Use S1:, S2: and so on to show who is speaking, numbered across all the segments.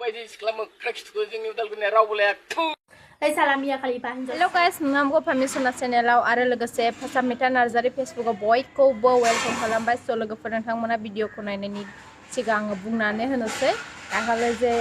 S1: Hello guys, ngamgo Pamisona channel आरो लोगोसे फासामिता नार्जारि फेसबुकाव बयखौबो वेलकम खालामबाय स' लोगोफोर नोंथांमोना भिडिअखौ नायनायनि सिगां आङो बुंनानै होनोसै दाखालि जे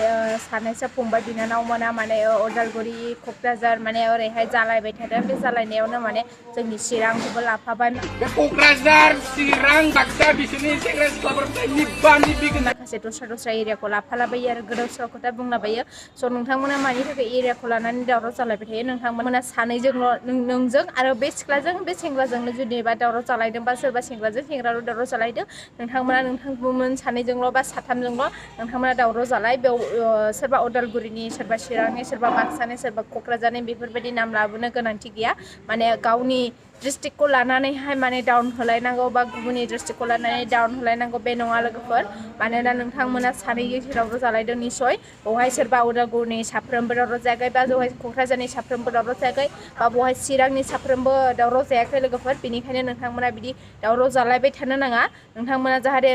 S1: सानैसो फंबाय बिनानावमोना माने उदालगुरि क'क्राझार माने ओरैहाय जालायबाय थादों बे जालायनायावनो माने जोंनि चिरांखौबो लाफाबाय
S2: क'क्राझार चिरां बाक्सा बिसोरनि सेंग्रा सिख्लाफोरनिफ्राय निब्बानि बिगोन
S1: माखासे दस्रा एरियाखौ लाफालाबायो आरो गोदाव सोराव खोथा बुंलाबायो स' नोंथांमोना मानि थाखाय एरियाखौ लानानै दावराव जालायबाय थायो नोंथांमोना सानैजोंल' नोंजों आरो बे सिख्लाजों बे सेंग्राजोंनो जुदिबा दावराव जालायदों बा सोरबा सेंग्राजों सेंग्राल' दावराव जालायदों नोंथांमोन सानैजोंल' बा साथामजोंल' नोंथांमोना दावराव जालाय बेयाव सोरबा उदालगुरिनि सोरबा चिरांनि सोरबा बाक्सानि सोरबा क'क्राझारनि बेफोरबायदि नाम लाबोनो गोनांथि गैया माने गावनि डिस्ट्रिक्टखौ लानानैहाय माने डाउन होलायनांगौ बा गुबुननि डिस्ट्रिक्टखौ लानानै डाउन होलायनांगौ बे नङा लोगोफोर मानोना नोंथांमोना सानैजों दावराव जालायदों निसय बेवहाय सोरबा उदालगुरिनि साफ्रोमबो दावराव जायाखै बा बेवहाय क'क्राझारनि साफ्रोमबो दावराव जायाखै बा बेवहाय चिरांनि साफ्रोमबो दावराव जायाखै लोगोफोर बेनिखायनो नोंथांमोना बिदि दावराव जालायबाय थानो नाङा नोंथांमोना जाहाथे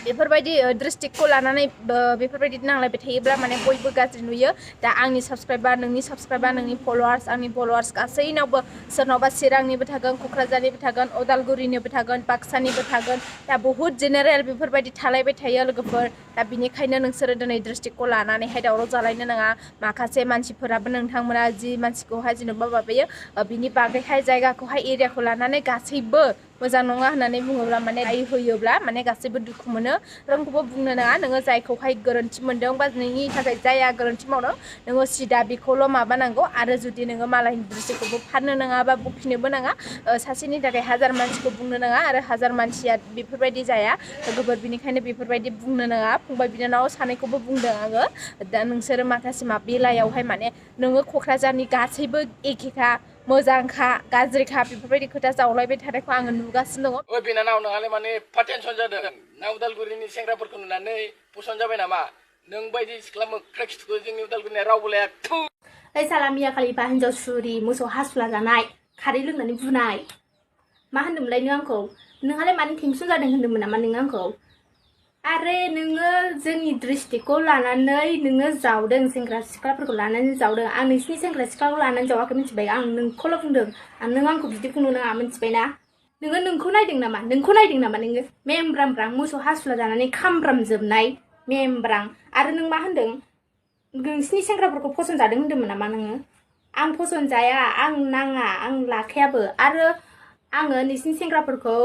S1: बेफोरबायदि डिस्ट्रिक्टखौ लानानै बेफोरबायदि नांलायबाय थायोब्ला माने बयबो गाज्रि नुयो दा आंनि साबस्क्राइबार नोंनि फलोवार्स आंनि फलोवार्स गासैनावबो सोरनावबा चिरांनिबो थागोन क'क्राझारनिबो थागोन उदालगुरिनिबो थागोन बाक्सानिबो थागोन दा बहुद जेनेरेल बेफोरबायदि थालायबाय थायो लोगोफोर दा बिनिखायनो नोंसोरो दिनै डिस्ट्रिक्टखौ लानानैहाय दावराव जालायनो नाङा माखासे मानसिफोराबो नोंथांमोना जि मानसिखौहाय जेनेबा माबायो बिनि बागैहाय जायगाखौहाय एरियाखौ लानानै गासैबो मोजां नङा होननानै बुङोब्ला माने दाय होयोब्ला माने गासैबो दुखु मोनो रावखौबो बुंनो नाङा नोङो जायखौहाय गोरोन्थि मोनदों बा नोंनि थाखाय जाया गोरोन्थि मावदों नोङो सिदा बेखौल' माबानांगौ आरो जुदि नोङो मालायनि दृष्टिखौबो फाननो नाङा बा बखिनोबो नाङा सासेनि थाखाय हाजार मानसिखौ बुंनो नाङा आरो हाजार मानसिया बेफोरबायदि जाया लोगोफोर बिनिखायनो बेफोरबायदि बुंनो नाङा फंबाय बिनानाव सानैखौबो बुंदों आङो दा नोंसोरो माखासे बेलायावहाय माने नोङो क'क्राझारनि गासैबो एखेखा मोजांखा गाज्रिखा बेफोरबायदि खोथा जावलायबाय थानायखौ आङो नुगासिनो दङ
S2: ओइ बिनानाव नोंहालाय माने एफा टेनसन जादों ना उदालगुरिनि सेंग्राफोरखौ नुनानै पसन जाबाय नामा नों बायदि सिख्ला मोख्रा खिथुखौ जोंनि उदालगुरिनिया रावबो लाया
S3: ओइ सालामिया खालिफा हिन्जाव सुरि मोसौ हासुला जानाय खारै लोंनानै बुनाय मा होनदोंमोनलाय नों आंखौ नोंहालाय मानो टेनसन जादों होनदोंमोन नामा नों आंखौ आरे नोङो जोंनि डिस्ट्रिक्टखौ लानानै नोङो जावदों सेंग्रा सिख्लाफोरखौ लानानै जावदों आं नोंसिनि सेंग्रा सिख्लाखौ लानानै जावाखै मिथिबाय आं नोंखौल' बुंदों नों आंखौ बिदि बुंनो नाङा मिथिबायना नोंखौ नायदों नामा नोङो मेमब्रां मोसौ हासुला जानानै खामब्रामजोबनाय मेमब्रां आरो नों मा होनदों नोंसिनि सेंग्राफोरखौ फसन जादों होनदोंमोन नामा नोङो आं फसन जाया आं नाङा आं लाखायाबो आरो आङो नोंसिनि सेंग्राफोरखौ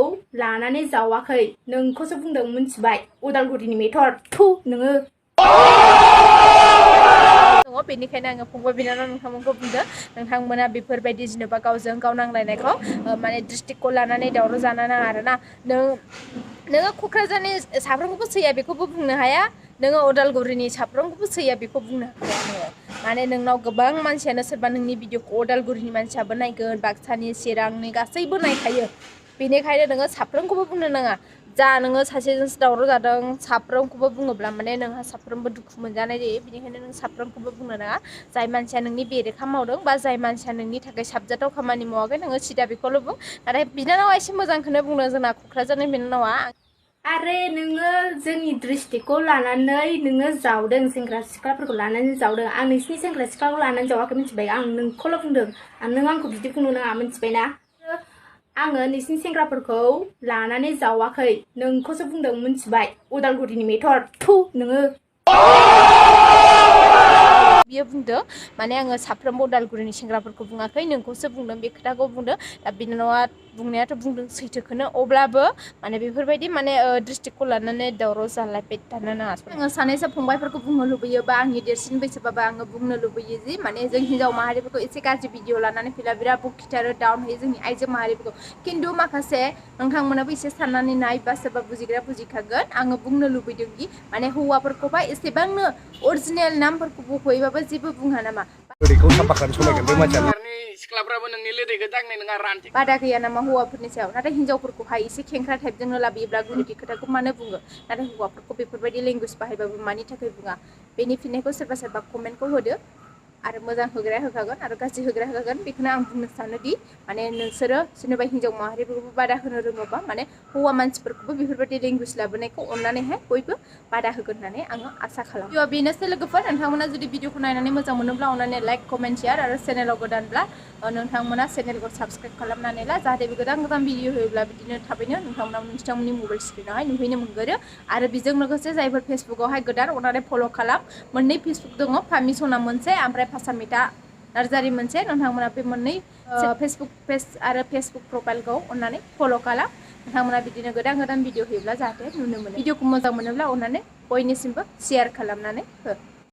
S3: लानानै जावाखै नोंखौसो बुंदों मिथिबाय उदालगुरिनि मेथर थु नोङो
S1: बेनिखायनो आङो फंबाय बिनानाव नोंथांमोनखौ बुंदों नोंथांमोना बेफोरबायदि जेनेबा गावजों गाव नांलायनायखौ माने डिस्ट्रिक्टखौ लानानै दावराव जानो नाङा आरोना नोङो क'क्राझारनि साफ्रोमखौबो सैया बेखौबो बुंनो हाया नोङो उदालगुरिनि साफ्रोमखौबो सैया बेखौ बुंनो हाया नोङो माने नोंनाव गोबां मानसियानो सोरबा नोंनि भिडिअखौ उदालगुरिनि मानसियाबो नायगोन बाक्सानि चिरांनि गासैबो नायखायो बेनिखायनो नोङो साफ्रोमखौबो बुंनो नाङा जा नोङो सासेजोंसो दावराव जादों साफ्रोमखौबो बुङोब्ला माने नोंहा साफ्रोमबो दुखु मोनजानाय जायो बेनिखायनो नों साफ्रोमखौबो बुंनो नाङा जाय मानसिया नोंनि बेरेखा मावदों बा जाय मानसिया नोंनि थाखाय साबजाथाव खामानि मावाखै नोङो सिदा बेखौल' बुं नाथाय बिनानावा एसे मोजांखौनो बुंदों जोंना क'क्राझारनि बिनानावा
S3: आरे नोङो जोंनि डिस्ट्रिक्टखौ लानानै नोङो जावदों सेंग्रा सिख्लाफोरखौ लानानै जावदों आं नोंसिनि सेंग्रा सिख्लाखौ लानानै जावाखै मिथिबाय आं नोंखौल' बुंदों नों आंखौ बिदि बुंनो नाङा मिथिबायना आङो नोंसिनि सेंग्राफोरखौ लानानै जावाखै नोंखौसो बुंदों मिथिबाय उदालगुरिनि मेथर थु नोङो
S1: बियो बुंदों माने आङो साफ्रोमबो उदालगुरिनि सेंग्राफोरखौ बुङाखै नोंखौसो बुंदों बे खोथाखौ बुंदों दा बिनानावा बुंनायाथ' बुंदों सैथोखौनो अब्लाबो माने बेफोरबायदि माने डिस्ट्रिक्टखौ लानानै दावराव जालायबाय थानो नाङा आङो सानैसो फंबायफोरखौ बुंनो लुबैयो बा आंनि देरसिन बैसोबाबो आङो बुंनो लुबैयो जि माने जों हिन्जाव माहारिफोरखौ एसे गाज्रि भिडिअ लानानै फैला बिराद बखिथारो डाउन होयो जोंनि आइजो माहारिफोरखौ खिन्थु माखासे नोंथांमोनाबो एसे साननानै नाय बा सोरबा बुजिग्रा बुजिखागोन आङो बुंनो लुबैदों दि माने हौवाफोरखौबा एसेबांनो अरिजिनेल नामफोरखौ बख'योबाबो जेबो बुंहा नामा
S2: सिख्लाफ्राबो नोंनि लोदैखौ दांनाय नङा रानथि
S1: बादा गैया नामा हौवाफोरनि सायाव नाथाय हिन्जावफोरखौहाय एसे खेंख्रा टाइपजोंनो लाबोयोब्ला गुरुथि खोथाखौ मानो बुङो नाथाय हौवाफोरखौ बेफोरबायदि लेंगुवेज बाहायबाबो मानि थाखाय बुङा बेनि फिननायखौ सोरबा कमेन्टखौ होदो आरो मोजां होग्राया होखागोन आरो गाज्रि होग्राया होखागोन बेखौनो आं बुंनो सानोदि माने नोंसोरो जेनेबा हिन्जाव माहारिफोरखौबो बादा होनो रोङोबा माने हौवा मानसिफोरखौबो बेफोरबायदि लेंगुवेज लाबोनायखौ अननानैहाय बयबो बादा होगोन होननानै आङो आसा खालामो। भिडिअआ बेनोसै लोगोफोर नोंथांमोना जुदि भिडिअखौ नायनानै मोजां मोनोब्ला अननानै लाइक कमेन्ट शेयार आरो चेनेलाव गोदानब्ला नोंथांमोना चेनेलखौ साबस्क्राइब खालामनानै ला जाहाथे गोदान गोदान भिडिअ होयोब्ला बिदिनो थाबैनो नोंथांमोननि मबाइल स्क्रिनावहाय नुहैनो मोनगोरो आरो बेजों लोगोसे जायफोर फेसबुकावहाय गोदान अननानै फल' खालाम मोननै फेसबुक दङ फामि सना मोनसे ओमफ्राय फासामिता नार्जारि मोनसे नोंथांमोना बे मोननै फेसबुक पेज आरो फेसबुक प्रफाइलखौ अननानै फल' खालाम नोंथांमोना बिदिनो गोदान गोदान भिडिअ होयोब्ला जाहाथे नुनो मोनो भिडिअखौ मोजां मोनोब्ला अननानै बयनिसिमबो शेयार खालामनानै हो।